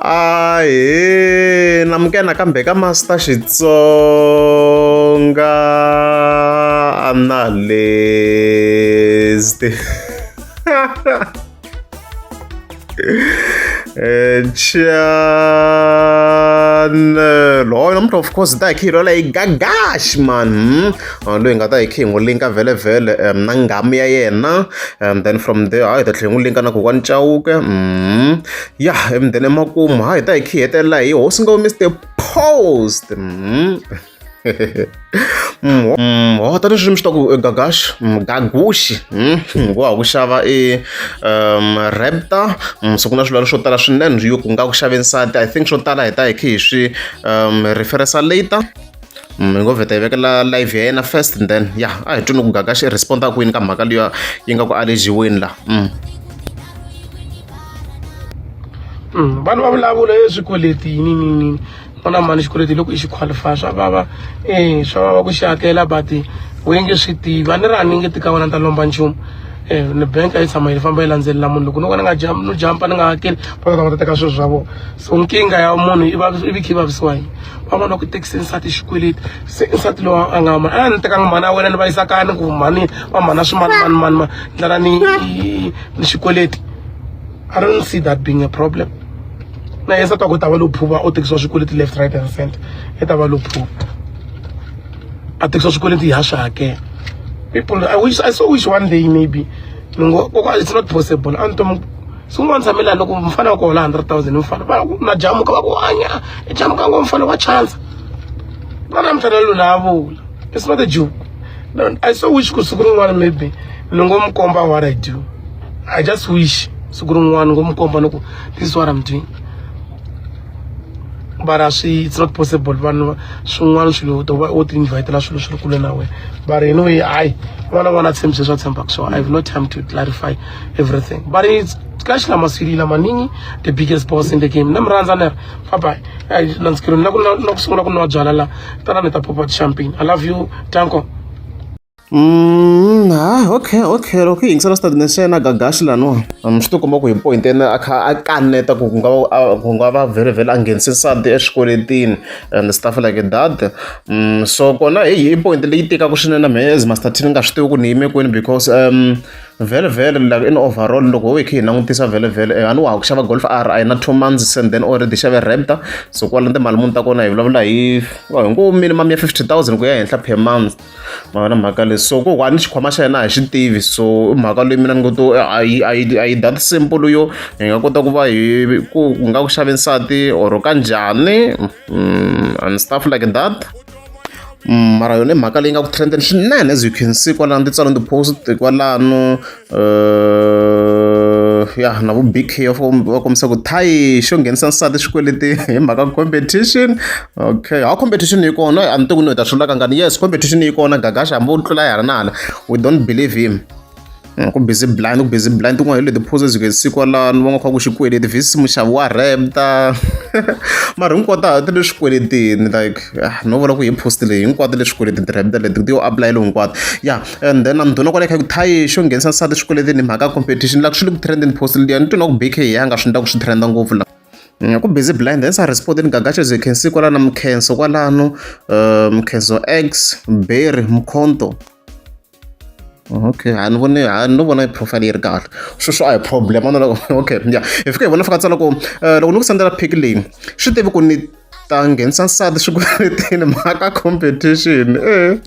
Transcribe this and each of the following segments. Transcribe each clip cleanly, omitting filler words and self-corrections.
Ahee namukela nakambe ka Master Xitsonga Analyst channel hoyo namuntlha of course hi ta hi kha hi lwela hi gagash man loyi hi nga ta hi kha hi n'wi linka vhele na nghamu ya yena and then from there hayi hi ta tlhela hi n'wi linka na kokwani Chauke ya and then emakumu hayi hi ta hi kha hi hetelela hi hosi ngo Mister Post ho tanihi sweswi mi swi tiva ku Gagash Gagushi wa ha ku xava e Raptor so ku na swilo swo tala swinene yo ku nga ku xave nsati I think swo tala hi ta hi kha hi swi referensa later. Hi ngo vheta hi vekela live ya yena first and then ya a hi tweni ku Gagash i respond-a kwini ka mhaka liya yi nga ku allegiweni la. Vanhu va vulavula e swikweleti yini yini yini n'wana mhani xikweleti loko i xi qualify swa vava e swa vava ku xi hakela but we nge swi tivi a ni ri a ni nge ti ka wena ni ta lomba nchumu ni bank a yi tshama yi famba yi landzelela munhu loko no ka ni nga jump no jump ni nga hakeli va ta va ta teka swilo swa vona so nkingha ya munhu i i vi kha i vavisiwa yini van'wana va ku tekise nsati xikweleti se nsati loyi a nga mani a ni tekanga mhani ya wena ni va yisa kaya ni ku mhani va mhana swimani mani mani mani ndlela ni ni xikweleti I don't see that being a problem na yena nsati wa ku ta va lo phuva u tekisiwa swikweleti left right and center i ta va lo phuva a tekisiwa swikweleti ha swi hakela people I wish I so wish one day maybe ni ngo it's not possible a ni to swin'wana tshame laha loko mfana wa ku hola 100 000 mfana va ku na jamuka va ku hanya i jamuka ngo mfana wa chance na namuntlha na lona a vula it's not a joke no, I so wish ku siku rin'wana maybe ni ngo mi komba what I do I just wish siku rin'wana ngo mi komba ni ku this is what I'm doing but a swi it's not possible vanhu swin'wana swilo to va u ti invitela swilo swi ri kule na wena but anyway hayi n'wana n'wana a tshembise swa tshembaka swona I have no time to clarify everything but it's cash lama swilila maningi the biggest boss in the game na mi rhandza ner bye bye na na ku na ku sungula ku nwa byala la tana ni ta popa champagne I love you danko. Ha okay okay loko hi yingisela statement xa yena Gagashi laniwa swi ti komba ku hi point yena a kha a kaneta ku ku nga va ku nga va vhele vhele a nghenise nsati eswikweletini and stuff like that so kona hi hi point leyi tikaka swinene mehe as Master T ni nga swi tivi ku ni yime kwini because vhele vhele like in overall loko ho hi kha hi langutisa vhele vhele a ni wa ha ku xava Golf R a yi na 2 months and then already xave Raptor so kwala timali muni ta kona hi vulavula hi hi ngo minimum ya 50,000 ku ya henhla per month. Ma vona mhaka leyi so ku ni xikhwama xa yena a hi xi tivi so i mhaka leyi mina ni ngo to a yi a yi a yi that simple yo hi nga kota ku va hi ku ku nga ku xave nsati or ka njhani and stuff like that. Mara yona i mhaka leyi nga ku trend-eni swinene as you can see kwalano ti tsariwini ti-post kwalano ya na vo B_K va kombisa ku thayi xo nghenisa nsati xikweletini hi mhaka competition okay ha competition yi kona a ni tivi ku ni hi ta swi vula kangani yes competition yi kona Gagash hambi wo tlula hala na hala we don't believe him. Ku busy blind ku busy blind tin'wana hi leti poses you can see kwalano va nga kha ku xikweleti vs muxavi wa Raptor mara hinkwato ta ti le swikweletini like no vula ku hi post leyi hinkwato le swikweletini ti-Raptor leti ti yo apulayela hinkwato ya and then na ndhuna kwale kha ku thayi xo nghenisa nsati swikweletini hi mhaka competition la swi le ku trendeni post liya ni twi na ku B_K hi ya nga swi endla ku swi trenda ngopfu la. Ku busy blind then sa respond-ini Gagash as you can see kwalano Mkhenso kwalano Mkhenso X Berry Mkhonto. Okay a ni voni a no vona profile yi ri kahle sweswo a hi problem a no loko okay ya hi fika hi vona fika tsala ku loko ni ku sendela pic leyi swi tivi ku ni ta nghenisa nsati swikweletini mhaka competition e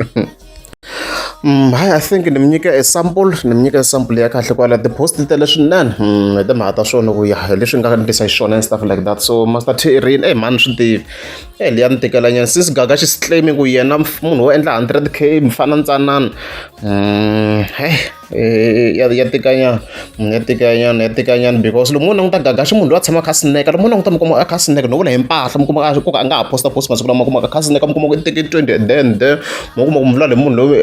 hayi I think ni mi nyika a sample ni mi nyika sample ya kahle kwala ti-post ti tele swinene hi timhaka ta swona ku ya hi leswi nga endlisa xiswona and stuff like that so Master T i rini e mhani swi tivi e liya ni tikela nyana since Gagash is claiming ku yena munhu wo endla 100K mfana ntsanana he ya ya tikanyana ya tikanyana ya tikanyana because loko mo languta Gagash munhu loyi a tshama a kha a sneka loko mo languta mi kuma a kha a sneka no vula hi mpahla mi kuma ku ka a nga ha posta post masiku lama kuma a kha a sneka mi kuma ku i teke 20 then there mo kuma ku mi vula hi munhu loyi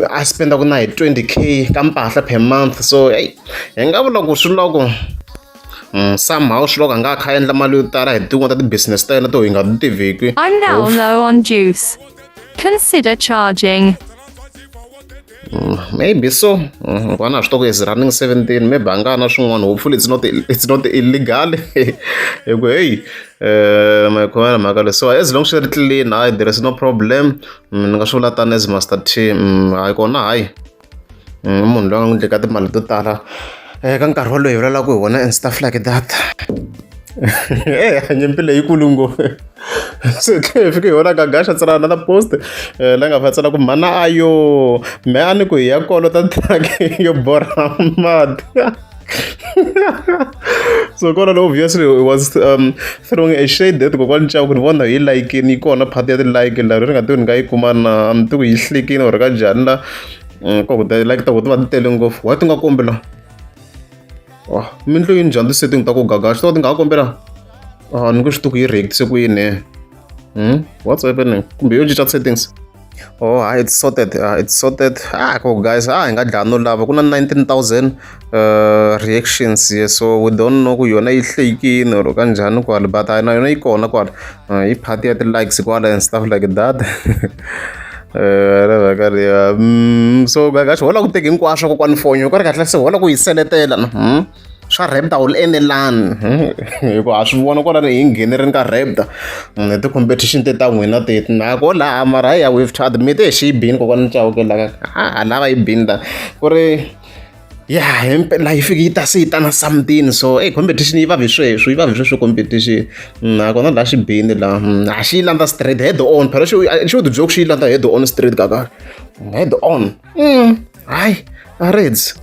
a spendaka na hi 20K ka mpahla per month so hey hi nga vula ku swi loko somehow swi loko a nga kha a endla mali yo tala hi tin'wana ta ti-business ta yena to hi nga ti tiviki. I'm now low on juice. Consider charging. Maybe so. N'wana swi tiva ku is running 17, maybe a nga na swin'wana. Hopefully it's not illegal, hi ku hey, ma yi khomela mhaka leyi. So as long swi ri clean, hayi, there is no problem. Ni nga swi vula tani as Master T. Hayi kona, hayi, i munhu loyi a nga n'wi ndleka timali to tala ka nkarhi wolowo hi vulavulaka hi wona and stuff like that. E nyimpi leyikulu ngopfu se tlhe hi fike hi vona Gagasha tsala another post, la nga fa tsala ku mhana ayo me a ni ku hi ya kolota truck yo borha mati. So kona obviously it was throwing a shade at kokwani Chauke. Ni vona hi like-ini yi kona part ya ti-like la ri nga tivi ni nga yi kuma na a ni tivi yi hlekini or ka njhani la ko ku ti-like ta ku ti va ti tele ngopfu. Why ti nga kombi la? Mindlo yi njhani ti-setting ta ku Gagasha to ti nga ha kombela? Ah, ni ku swi tivi ku yi react-ise ku yini. What's happening? Kumbe yo cinca settings? Oh, ah, it's sorted. It's sorted. Ah, ko guys, ah, hi nga dlaya no lava ku na 19,000 reactions here, so we don't know ku yona yi hlekini or kanjhani kwala, but na yona yi kona kwala. Yi part ya ti-likes kwala and stuff like that. Mhaka leya. So Gagasha hola ku teki hinkwaswo kokwani fonyo ku ri kahle se hola ku yi seletela na. Swa Raptor wu enelani hi ku ha swi vona kwalano hi nghenerini ka Raptor hi ti-competition te ta n'wina teti nako laha, mara hayi, we have to admit xi yi bini kokwani Chauke la ha lava yi bini la ku ri ya himpela yi fike yi ta se yi ta na something. So hey, competition yi vavi sweswo, yi vavi sweswo competition nakona laha xi bini la a xi yi landza straight head on. Phela xi xi ti joke xi yi landza head on straight kaka head on. Hayi, a reds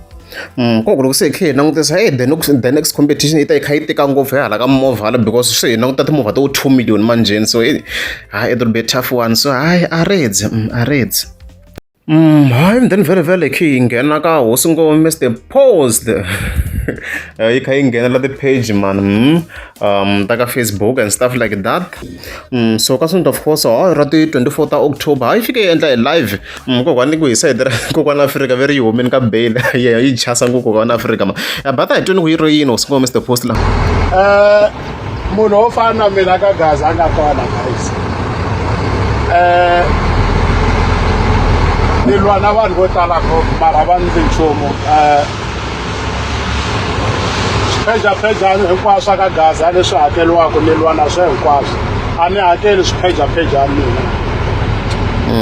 koko loko se hi kha hi langutisa, hey, the next competition yi ta yi kha yi tika ngopfu hi hala ka movha hala, because se hi languta timovha to 2 million manjheni. So hayi, it will be a tough one. So hayi, a reds, a reds. Hayi, then vhele vhele khe yi nghena ka hosi ngoma Mr Post, yi kha yi nghenela ti-page man, ta ka Facebook and stuff like that. So ka Sonto, of course, hayi, ra ti 24 ta October, hayi, fike yi endla hi live. Kokwani ku hi side ra kokwana Afrika ve ri yi humeni ka bail yi chasa ngopfu kokwana Afrika ma but a hi tweni ku yi ro yini hosi ngoma Mr Post la. Munhu wo fana na mina ka Gaza a nga kona, guys. Ni lwa na vanhu vo tala ngopfu, mara va ndzi nchumu. Swiphejaphejani hinkwaswo swa ka Gaza leswi hakeliwaka, ni lwa na swo hinkwaswo. A ni hakeli swiphejaphejani mina.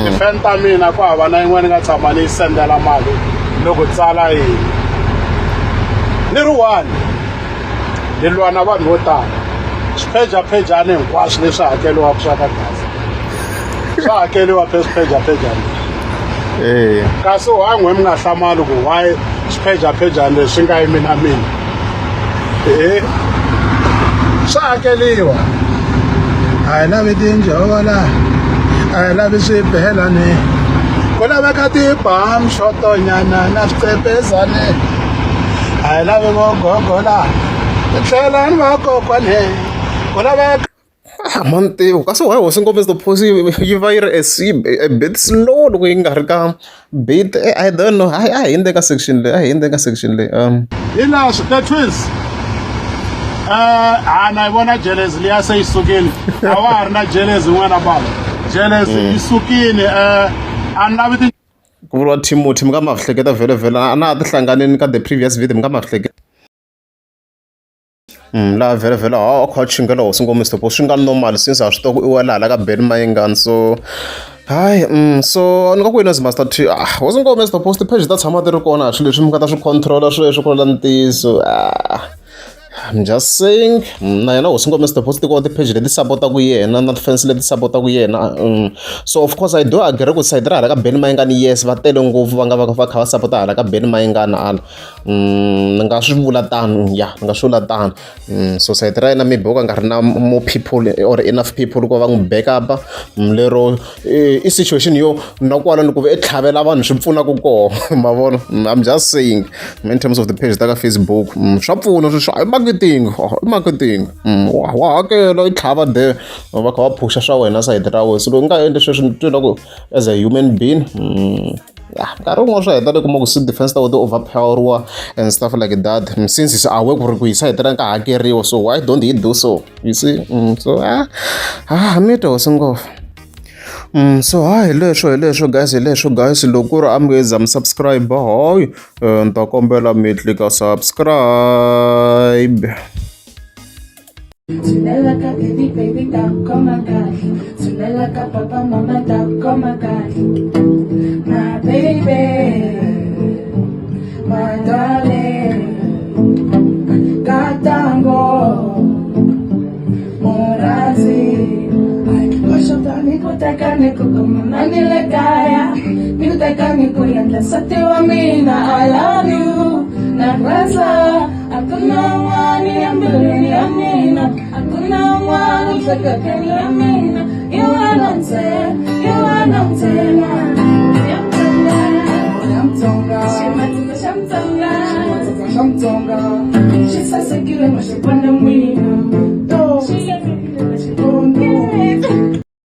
Tifeni ta mina ku hava na yin'wana ni nga tshama ni yi sendela mali loko tsala yini. Ni ri one, ni lwa na vanhu vo tala. Swiphejaphejani hinkwaswo leswi hakeliwaka swa ka Gaza swa hakeliwa phe swiphejaphejani. Kasi why n'we mi nga hlamali ku why swiphejaphejani leswi swi nga yimi na mina? E swa hakeliwa. A hi lavi tinjola, a hi lavi swibelani, ku laveka tibam xotonyana na swiqepezane. A hi lavi vogogola tlhelani vakokwani, ku laveka. Mantivo kasi why hosi ngopfu Mr Post yi va yi ri a bit slow loko yi nga ri ka beat? I don't know. Hayi, a hi hindze ka section leyi, a hi hindze ka section leyi. Hi leswi the twins, ha na yi vona jealousy liya se yi sukile. A wa ha ri na jealousy n'wana baba, jealousy yi sukile. A ni lavi ti Ku vuriwa Timothy, mi nga ma hleketa vhele vhele a na ha ti hlanganini ka the previous video, mi nga ma hleketa. Laha vhele vhele ha a kha a chingela hosi ngoma Mr Post, swi nga normal since ha swi tiva ku i wela hala ka Benny Mayengani. So hayi, so ni nga ku yini Master T? Ah, hosi ngoma Mr Post, page ta tshama ti ri kona swilo leswi mi nga ta swi controla sweswo ku la ntiyiso. Ah, I'm just saying, na yena hosi ngoma Mr Post ti kona ti-page leti supportaka yena na ti-fans leti supportaka yena. So of course I do agree ku side ra hala ka Benny Mayengani, yes, va tele ngopfu va nga va va kha va sapota hala ka Benny Mayengani ala. Ni nga swi vula tano, ya, ni nga swi vula tano. So side ra yena maybe o ka nga ri na more people or enough people ku va va n'wi back up lero i situation yo na kwala ni ku i tlhavela vanhu swi pfunaka koho ma vona. I'm just saying, in terms of the page ta ka Facebook, swa pfuna sweswo i marketing, i marketing. Wa hakela i tlhava there va kha va phusha swa wena side ra wena. So loko u nga endli sweswo, ni twi ku as a human being, ya, nkarhi wun'wana swa heta ni kuma ku se defense ta wena ti overpoweriwa and stuff like that, since is aware ku ri ku hisa hetelela ka hakeriwa. So why don't he do so, you see? So ah, ah, mi twa hosi ngopfu. So hayi hi leswo guys, hi leswo guys. Loko ku ri a mi nge za mi subscribe, hayi, ni ta kombela mi tlika subscribe. Tshunela ka baby, baby, ta khoma kahle. Tshunela ka papa, mama, ta khoma kahle. My baby, my darling, katango morazi. Ay, koxota ni ku teka ni ku kuma na ni le kaya, ni ku teka ni ku endla nsati wa mina. I love you, na rhandza. A ku na un'wana embilwini ya mina, a ku na un'wana emiehleketweni ya mina, i wena ntsena, i wena ntsena. Ya Mutsonga, Ya Mutsonga, ximatsatsa xa Mutsonga, ximatsatsa xa Mutsonga, xi sasekile ma xi vona n'wini.